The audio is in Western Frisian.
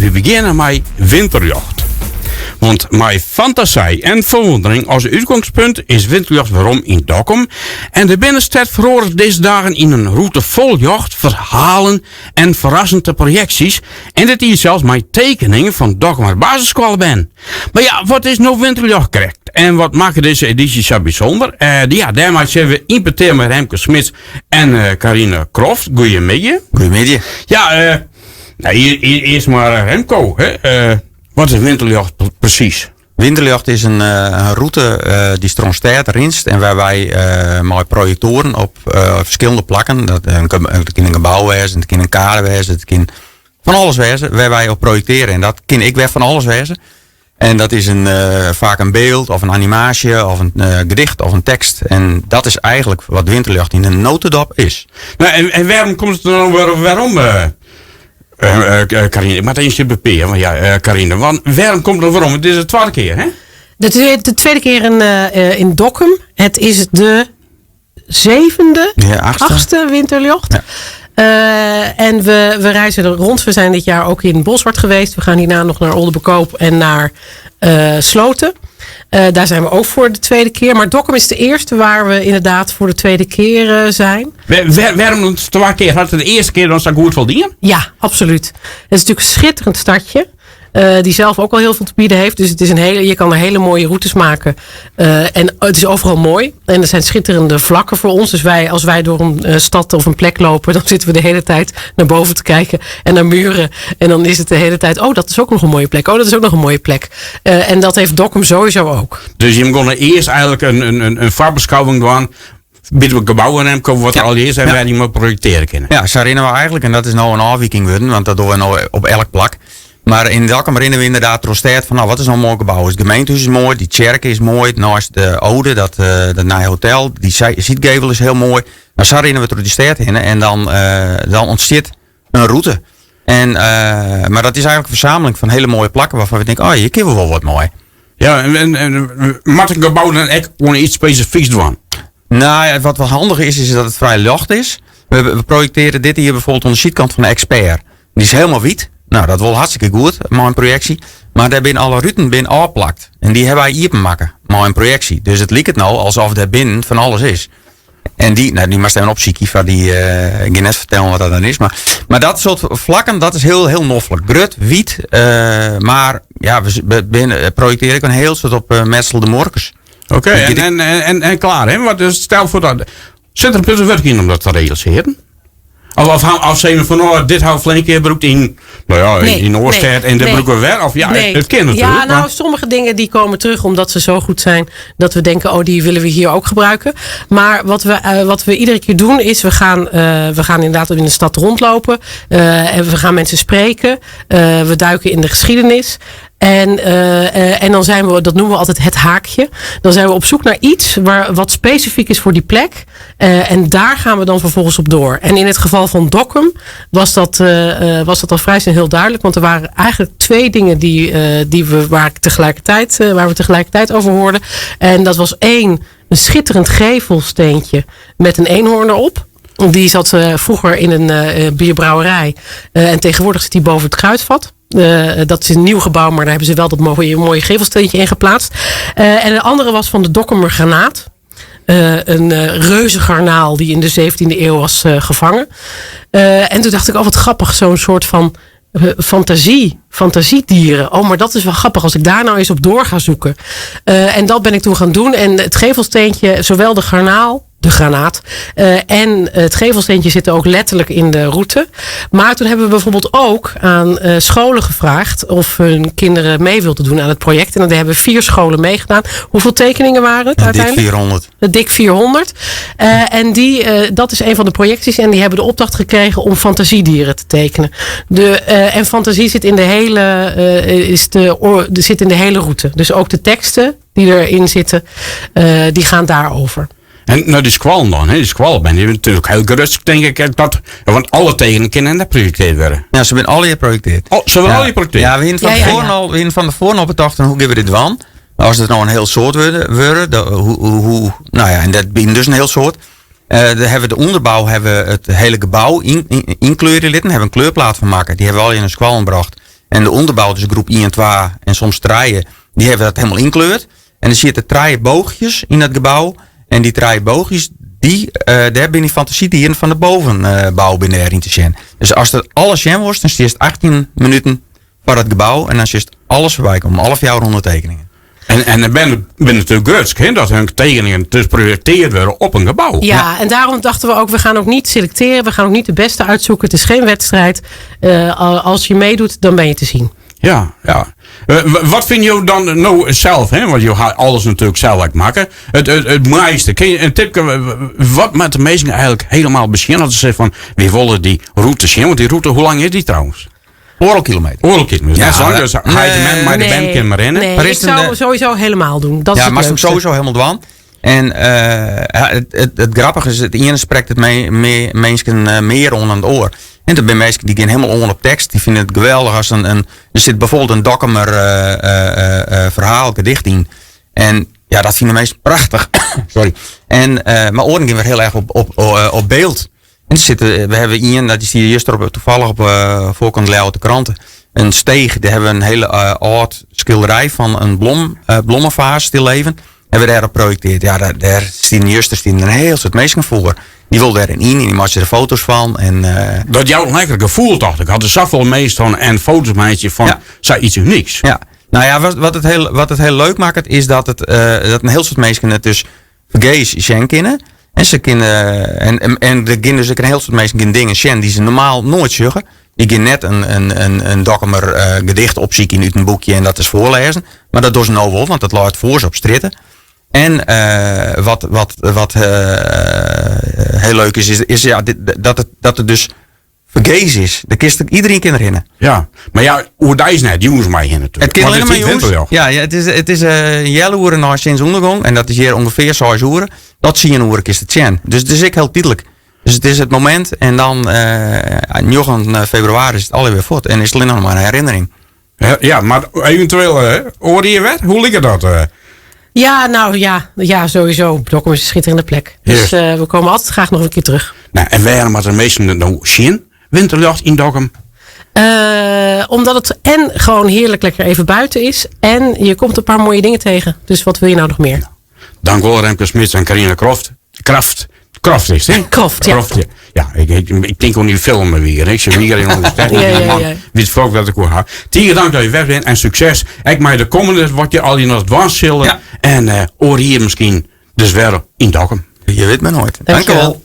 We begjinne mei Winterljocht. Want mei fantasy en ferwûndering as útgongspunt is Winterljocht werom yn Dokkum en de binnenstêd feroaret dizze dagen yn in rûte fol ljocht, ferhalen en ferrassende projeksjes en dit jier sels mei tekeningen fan Dokkumer basisskoallebern. Mar ja, wat is no Winterljocht krekt en wat makket dizze edysje sa bysûnder? Ja, dêrmei sille we yn petear mei Remke Smits en Carine Kroft. Goeiemiddei. Goeiemiddei. Ja, nou, earst mar Remco. Hè? Wat is Winterljocht presys? Winterljocht is in rûte dy't troch in stêd rinst en wêr wy mei projektoaren op ferskillende plakken, dat kin in gebou wêze, it kin in kade wêze, it kin fan alles wêze, wêr wy op projektearje. En dat kin ek wer fan alles wêze. En dat is in, faak in byld of in animaasje of in gedicht of in tekst. En dat is eigentlik wat Winterljocht yn in notendop is. Nou, en wêrom komt it dan wer werom, Carine? Ik moat earst bepearen, want ja, Carine, want wêrom komt it werom? It is de twadde kear, hè? De tweede kear in, in Dokkum. Het is de zevende, ja, achtste. achtste Winterljocht. Ja. En we reizen er rond. We zijn dit jaar ook in Bolsward geweest. We gaan hierna nog naar Oldeberkoop en naar Sloten. Daar zijn we ook voor de tweede keer. Maar Dokkum is de eerste waar we inderdaad voor de tweede keer zijn. Wêrom de twadde kear? Hat it de earste kear dan sa goed foldien? Ja, absoluut. Het is natuurlijk een schitterend stadje. Die zelf ook al heel veel te bieden heeft. Dus het is een hele, je kan er hele mooie routes maken. En het is overal mooi. En er zijn schitterende vlakken voor ons. Dus als wij door een stad of een plek lopen, dan zitten we de hele tijd naar boven te kijken en naar muren. En dan is het de hele tijd, oh, dat is ook nog een mooie plek. Oh, dat is ook nog een mooie plek. En dat heeft Dokkum sowieso ook. Dus je moet eerst eigenlijk een voorbeschouwing doen. By de gebouwen en wat er al is en wêr je mei projektearje kinne. Ja, sa rinne we eigentlik. En dat is no in ôfwiking wurden, want dat dogge we no op elk plak. Mar yn Dokkum rinne we ynderdaad troch stêd fan, nou, wat is no in moai gebou? It gemeentehûs is moai, dy tsjerke is moai, neist de Ode, dat nije hotel, dy sydgevel is hiel moai. Nou, sa rinne we troch dy stêd hinne en dan ûntstiet in rûte. En, mar dat is eigentlik in fersameling fan hiele moaie plakken wêrfan we tinke, oh, hjir kinne we wol wat mei. Ja, en moat in gebou dan ek oan iets spesifyks dwaan? Nou ja, wat wel handich is, is dat it frij ljocht is. We projektearje dit jier byfoarbyld oan de sydkant fan de Expert. Dy is hielendal wyt. Nou, dat wol hartstikke goed mei in projeksje. Mar dêr binne alle ruten binne ôfplakt. En dy hawwe wy iepen makke mei in projeksje. Dus it liket no alsof dêr binnen fan alles is. En dy, nou, dy moatst even opsykje foar dy, ik gean net fertellen wat dat dan is. Mar dat soart flakken, dat is hiel, hiel noflik. Grut, wyt, mar ja, we binne, projektearje ek in hiel soad op metselde muorkes. Oké, en klear, hè? Want dus stel foar dat. Sit der in protte wurk yn om dat te realisearjen? Of sizze we fan, oh, dit ha we ferline kear brûkt yn, nou ja, Nee, yn Oarstêd nee, en dit nee. brûke we wer. Of ja, Nee. it kin natuerlik. Ja, nou, mar- sommige dingen die komen terug omdat ze zo goed zijn dat we denken, oh, die willen we hier ook gebruiken. Maar wat we iedere keer doen is, we gaan inderdaad in de stad rondlopen. En we gaan mensen spreken. We duiken in de geschiedenis. En dan zijn we, dat noemen we altijd het haakje. Dan zijn we op zoek naar iets wat specifiek is voor die plek. En daar gaan we dan vervolgens op door. En in het geval van Dokkum was dat al vrij snel heel duidelijk. Want er waren eigenlijk twee dingen die die we, waar ik tegelijkertijd waar we tegelijkertijd over hoorden. En dat was 1, een schitterend gevelsteentje met een eenhoorn erop. Die zat vroeger in een bierbrouwerij. En tegenwoordig zit die boven het kruidvat. Dat is een nieuw gebouw, maar daar hebben ze wel dat mooie gevelsteentje in geplaatst. En de andere was van de Dokkumer granaat. Een reuzengarnaal die in de 17e eeuw was gevangen. En toen dacht ik, oh wat grappig, zo'n soort van fantasiedieren. Oh, maar dat is wel grappig als ik daar nou eens op door ga zoeken. En dat ben ik toen gaan doen. En het gevelsteentje, zowel de garnaal, de granaat en het gevelsteentje zitten ook letterlijk in de route. Maar toen hebben we bijvoorbeeld ook aan scholen gevraagd of hun kinderen mee wilden doen aan het project. En dan hebben 4 scholen meegedaan. Hoeveel tekeningen waren het Ja, dik uiteindelijk? 400. Dik 400. En dat is een van de projecties. En die hebben de opdracht gekregen om fantasiedieren te tekenen. De en fantasie zit in de hele is de oor-, de, zit in de hele route. Dus ook de teksten die erin zitten, die gaan daarover. En nou die squal dan, hè? Die squal ben je natuurlijk heel gerust, denk ik, dat, ja, want alle tekeningen kunnen net geprojecteerd worden. Ja, ze zijn alle geprojecteerd. Oh, ze worden Ja. alle geprojecteerd? Ja, we hebben van tevoren al, we hebben van tevoren al bedacht van hoe gaan we dit doen? Als het nou een heel soort worden, dan, hoe, hoe, hoe, nou ja, en dat ben dus een heel soort. Daar hebben we de onderbouw, hebben we het hele gebouw in kleuren litten, hebben we een kleurplaat van maken. Die hebben we al in een squal gebracht. En de ûnderbou, dus groep 1, 2 en soms 3, dy hawwe dat hielendal ynkleurd. En der sitte trije boogjes yn dat gebou. En dy trije boogjes, dy, dêr binne dy fantasiedieren fan de bovenbou binne dêr yn te sjen. Dus ast it alles sjen wolst, dan stiest 18 minuten foar dat gebou en dan sjochst alles foarby kommen, alle 400 tekeningen. En dan ben natuerlik grutsk, hè, dat hun tekeningen dus projecteerd wurde op in gebou. Ja, en daarom dachten we ook, we gaan ook niet selecteren, we gaan ook niet de beste uitzoeken. Het is geen wedstrijd. Als je meedoet, dan ben je te zien. Ja. Wat fine jo dan no sels, hè? Want jo ha alles natuerlik sels makke. It moaiste. Kinne je in tipke, wat moatte de minsken eigentlik hielendal besjen as se sizze fan, wy wolle dy rûte sjen? Want dy rûte, hoe lang is dy trouwens? Oardel kilometer. Oardel kilometer. Ja, zo lang, dus heit en mem mei de bern kin mar rinne. Nee, Maar ik is het zou een, hem sowieso helemaal doen. Dat is Ja, het maar hem leukste. sowieso helemaal dwaan. En het grappige is, it iene sprekt it minsken mear oan dan it oar. En der binne minsken dy gean hielendal oan op tekst. Dy fine it geweldich as der sit bijvoorbeeld in Dokkumer ferhaal, gedicht yn. En ja, dat fine minsken prachtich. Sorry. En, mar oaren gean wer hiel erch op byld. En der sitte, we hawwe ien, dat is hier juster op, toevallig op foarkant Ljouwerter Krante. In steech, dêr hawwe we in hiele âld skilderij fan in blommefaas stilleven. Hawwe we dêrop projekteard. Ja, dêr stienen juster stienen in hiel soad minsken foar. Dy wol dêr yn en dy meitsje der foto's fan. En, Dat jout in lekker gefoel, tocht ik. As der safolle minsken en foto's meitsje fan sa iets unyks. Ja. Nou ja, wat it hiel leuk makket is dat in hiel soad minsken it dus fergees sjen kinne. En se kinne, en der gean dus ek in hiel soad minsken gean dingen sjen dy't se normaal noait sjogge. Dy gean net in Dokkumer gedicht opsykjen út in boekje en dat is foarlêzen. Mar dat dogge se no wol, want dat leit foar se op strjitte. En wat hiel leuk is, is ja, dit, dat it dus fergees is. Dêr kinst, iderien kin derhinne. Ja, mar ja, oerdeis net, jûns mei hinne natuerlik. It kin Want allinne it mar is jûns. winterljocht. Ja, ja, it is healoere nei sinneûndergong en dat is hjir ûngefear 6 oere. Tot 10 oere kinst it sjen. Dus it is ek hiel tydlik. Dus it is it momint en dan 9 febrewaris is it allegear wer fuort en is it allinne noch mar in herinnering. Ja, mar eventueel oar jier wer? Hoe liket dat? Ja, nou ja, ja, sowieso. Dokkum is een schitterende plek. Dus we komen altijd graag nog een keer terug. Nou, en wêrom moatte de minsken it no sjen? Winterljocht yn Dokkum? Omdat het en gewoon heerlijk lekker even buiten is. En je komt een paar mooie dingen tegen. Dus wat wil je nou nog meer? Nou, dank wel Remke Smits en Carina Kroft. Kraft. Kraft is het, hè? Kroft, ja. Kroft, ja. Ja, ik tink oan dy film wer. Ik sit hier yn de stêd. Man, wit folk dat ik oer ha. Tige dank dat je wer bent en sukses. Ek mei de kommende wat je al noch dwaan sille. En oar jier miskien dus wer yn Dokkum. Je wit mar noait. Dankjewel. Dankjewel.